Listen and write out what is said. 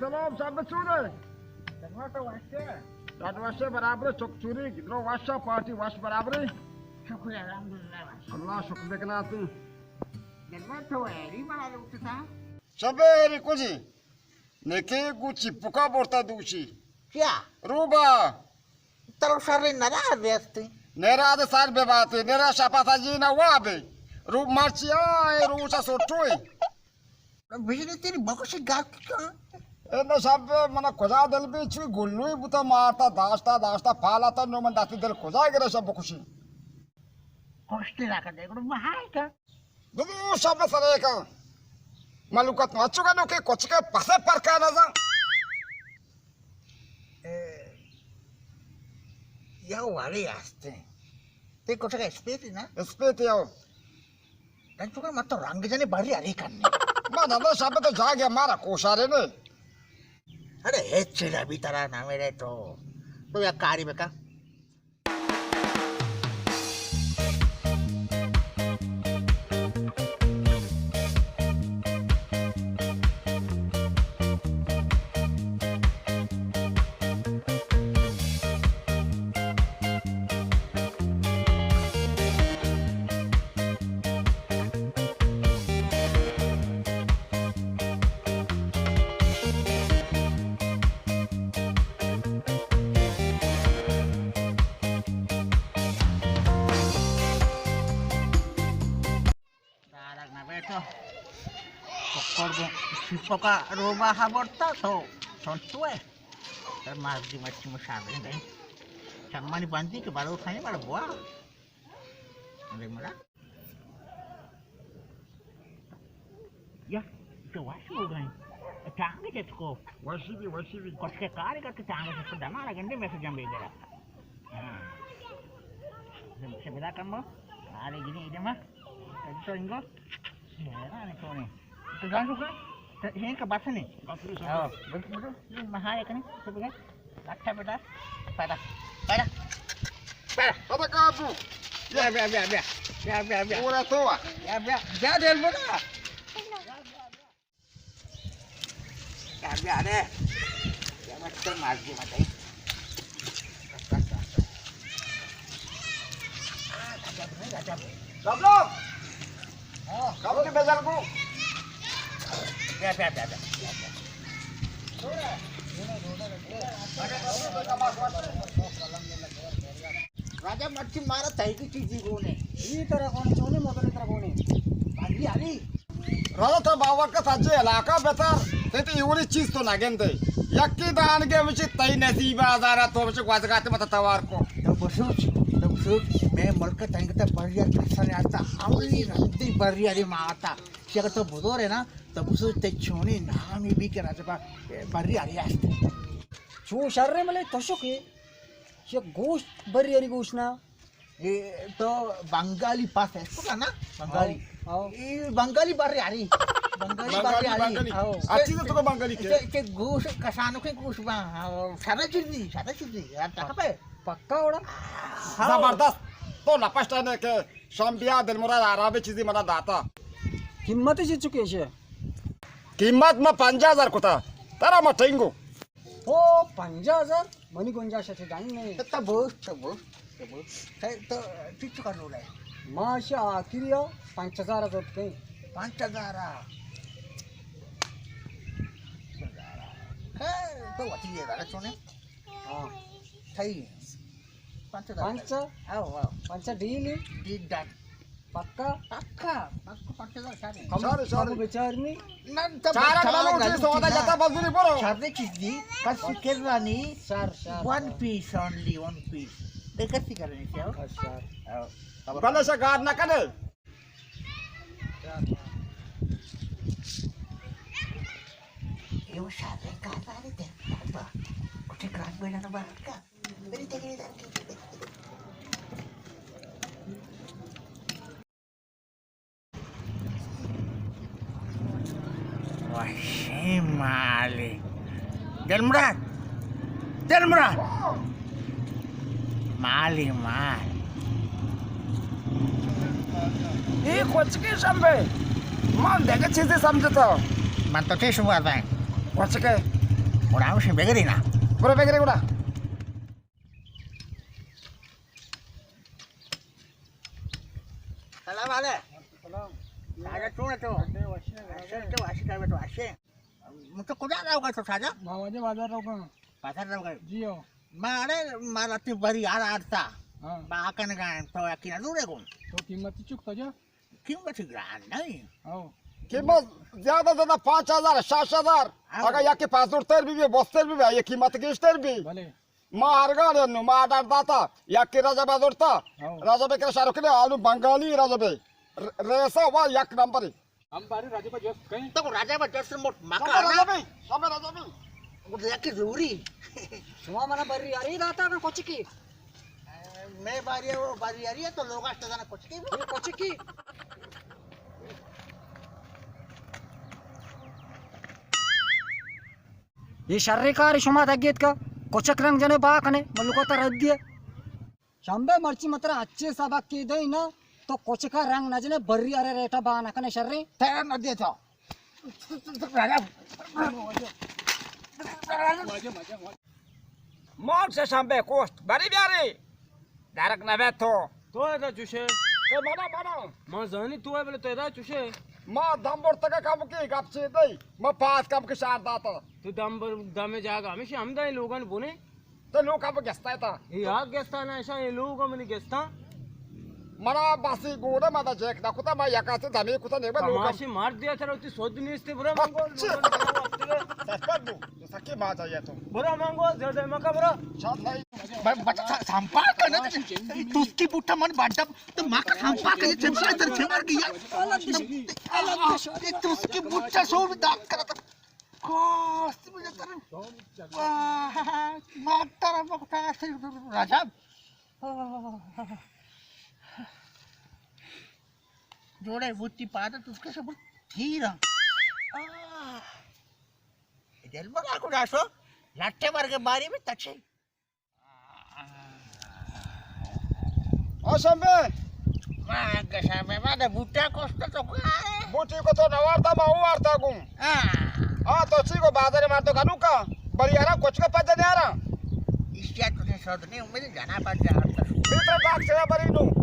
سلام صاحب، چون ئے؟ سلام تو وش ئے؟ ڈاڈ وش ئے، برابر ئے، چک چوری، گدرو وش ئے، پارٹی وش برابر ئے؟ شکر الحمدللہ وش۔ اللہ شکر بکنا تو۔ دلبر تو ایری بڑا لوٹتا۔ شبے ایری کجی؟ نکے گو چپکا برتا دوشی۔ کیا؟ روبا۔ ترو شر نرا بیستی۔ نرا دے سر بے باتی، نرا شپا سجی نہ وابے۔ روب مرچی آئے، روچا سوٹوئی۔ بجلی تیری بکشی گاک کن۔ اے نہ شب منا کجا دل بی چوی گلوی بوتا مارتا داشتا داشتا پالا تا نو من دستی دل کجا گرے شب بکشی۔ کشتی نہ کدے گڑو مہائی کا۔ دو شب سرے کا۔ ملوکت مچو کا نو کے کچھ کے پسے پر کا نہ زن۔ اے، یا وارے آستے۔ تے کچھ کے اسپیتی نا؟ اسپیتی ہو۔ تن چکر مت تو رنگ جنے بری ہری کرنے۔ ما نہ شب تو جا گیا مارا کوشارے نے۔ ارے ہچ نہ بی ترا نہ میرے تو۔ تو یا کاری بکا۔ دارگ نہ بیتو۔ ککڑ گوں شیپکا روباہا برتا تو سنتو ئے۔ تر مازی مچی مشابہ دیں۔ چمانی بندی کہ بلوچ ہیں بڑا بوا۔ ارے ملا۔ یا، تو واش ہو گئے۔ ٹانگ چت کو۔ وشی بھی، وشی بھی۔ کچھ کے کار کرتے ٹانگ چت کو دماغ گندے میں سے جنبے گرا۔ ہاں۔ سے بدا کم ہو۔ آرے جنی ایڈما۔ تو انگو۔ حیران ہے تو نے۔ تو جان چکا؟ تو یہ کا بس نہیں۔ بس نہیں، سر۔ ہاں، بس مجھے یہ مہا ہے کنے، تو بگا۔ اچھا بیٹا۔ پیدا۔ پیدا۔ پیدا۔ ابا کابو۔ بیا، بیا، بیا، بیا۔ بیا، بیا، بیا۔ پورا تو آ۔ بیا، بیا۔ بیا دل بگا۔ بیا، بیا رے۔ بیا، مت کر، مار دی مت۔ بیا، بیا، بیا، بیا۔ راجا مرچی مارا تئی کی چیزی گونے۔ ای طرح کون چونے موتر طرح کون ئے؟ بھائی علی۔ راجا تو باور کا سجے علاقہ بہتر، تے تے ایوری چیز تو نہ گندے۔ یکی دان کے مجھے تئی نصیب آزارا تو مجھے گوازگاتے مت توار کو۔ تو بسوچ، تو بسوچ، میں ملک تنگ تا بریار کسا نے آتا، اولی رندی بریاری ما آتا۔ شگر تو بزور ہے نا، تو بسوچ تے چونی نامی بھی کرا جبا بریاری آستے۔ چون شر ملے تشکے۔ چہ گوشت بری ہری گوشت نا۔ اے تو بنگالی پاس ہے، پتا نا؟ بنگالی۔ ہاں، ہاں۔ اے بنگالی بری ہری۔ بنگالی بنگالی، بری ہری۔ بنگالی۔ ہاں۔ اچھی تو تو بنگالی کے؟ چہ، چہ گوشت کسانو کے گوشت با، ہاں، سادہ چیزی، سادہ چیزی، یار، تک پہ۔ پکا اوڑا؟ ہاں۔ زبردست۔ تو لپشتا نے کہ شام بیا دل مراد آرابے چیزی منا داتا۔ قیمت چی چکے شے؟ قیمت ما پنجاہ ہزار کتا۔ ترا ما ٹینگو۔ او پنجاہ ہزار؟ منی گنجائش ءَ چہ دائم نہ انت۔ تو بوش، تو بوش، تو بوش۔ خیر، تو چچو کا لوڑ ہے؟ ما اشی آخری ءَ پنچ ہزار ءَ زرت کئیں۔ پنچ ہزار ءَ؟ خیر، تو وتی یہ دارا چونے؟ ہاں۔ صحیح ہے۔ پنچ ہزار۔ پنچ؟ آؤ، آؤ۔ پنچ ڈیل ہے؟ Deal done. پکا؟ پکا، پکا پنچ ہزار شارے۔ کم، سارے، سارے۔ کم بچار نی۔ نن تو چارا بچار کلو چی سودا جتا بزوری برو۔ شر چیز دی، بس فکر رانی۔ شر، شر، ون شر۔ پیس اونلی، ون پیس۔ دیکھ کسی کرنے کیا ہو؟ شر۔ او۔ بلے سے گار نہ کرے۔ یو شر کا سارے دے۔ کچھ گار بیٹا نہ بارت کا۔ وشیں مالے۔ دل مراد! دل مراد! مالے مال۔ اے کچکے شمبے۔ من دگہ چیزے سمجھتا۔ من تو چی شما دیں؟ کچکے۔ گڑا ہمشی بگری نا۔ برو بگری گڑا۔ سلام علیکم۔ سلام۔ راجہ چون تو؟ اچھے، وشی۔ اچھے، تو وشی کربے تو اچھے۔ من تو کجا روگا تو ساجا؟ ما واجہ بازار روگا۔ بازار روگا؟ جی ہو۔ ما ارے ما لتی بری آر آرتا۔ ہاں۔ ما آکن گا تو یکی نہ دورے گون۔ تو قیمت چک تو جا؟ قیمت گران نہیں۔ ہاں۔ قیمت زیادہ زیادہ پانچ ہزار، شش ہزار۔ ہاں۔ اگر یکی پاس دور تر بھی، بستر بھی، یہ قیمت گیشتر بھی۔ بلے۔ ما ہر گاڑی نو ما آرڈر داتا، یکی رجب زورتا، ہاں۔ رجب کرا شاہ رخ نے آلو بنگالی رجب، ر-، ریسا وا یک نمبر۔ ہم باری رجب جوست کہیں؟ تو رجب جوست موٹ مکا شمع نا۔ رجب، شمع رجب۔ وہ یکی ضروری۔ شما منا بری آری داتا نا کچکی۔ میں باری وہ باری آری ہے تو لوگ آشتا جانا کچکی۔ یہ کچکی۔ یہ شریں کارے شما دگیت کا کچک رنگ جنے با کنے ملکو تا رد دیے۔ شمبے مرچی مترا اچھے سبق کی دئی نا تو کچکا رنگ نہ جنے بری ارے ریٹا با نہ کنے شریں۔ تیرا نہ دیتا۔ ماگ سے شمبے کوشت بری بیاری۔ درک نہ بیت تو۔ تو ادا چوشے؟ تو منا، منا۔ ما زانی تو ہے بلے تو ادا چوشے؟ ما دم برتگا کم کی گپ چی دئی۔ ما پاس کم کی شار داتا۔ تو دم بر، دم جاگا ہمیشہ ہم دائیں لوگان بنے۔ تو لوگ کم گستا تا۔ اے آگ گستا نا، ایشاں اے لوگ منی گستا۔ منا باسی گوڑا ما دا جیک دا کتا، ما یکا سے دمی کتا نہیں، ما لوگ کم۔ کماشی مار دیا ترا، تی سود نیستی، برو منگو، اچھا۔ لوگان بنا وقت۔ سکت بو۔ سکی ما جائے تو۔ برو منگو، زیادہ مکا برو۔ شاد نہیں۔ بڑا بچہ سا-، سمپا کرنے تو، تو اس کی بوٹا من بڑا، تو ماں کا سمپا کرنے چنسا ادھر سے مر گیا۔ تو اس کی بوٹا سو بھی دات کرا تو۔ کوست مجھے تر۔ واہ، ماں ترا مکتا سے رجب۔ جوڑے بوتی پادا تو اس کے سے بڑا تیرا۔ دل بڑا کو ڈاسو، لٹے مر کے باری میں تچے۔ او شمبے۔ ما گشا میں ما دے بوٹا کوشتا تو کائے؟ بوٹی کو تو نوارتا، ما وارتا گوں۔ ہاں۔ ہاں، تو چی کو بازار مار تو کنو کا؟ بری آرا کچھ کا پجا نہیں آرا۔ اشیا تو نے سود نہیں، امید جنا پجا آرتا۔ بھیتر باکس ہے بری نو۔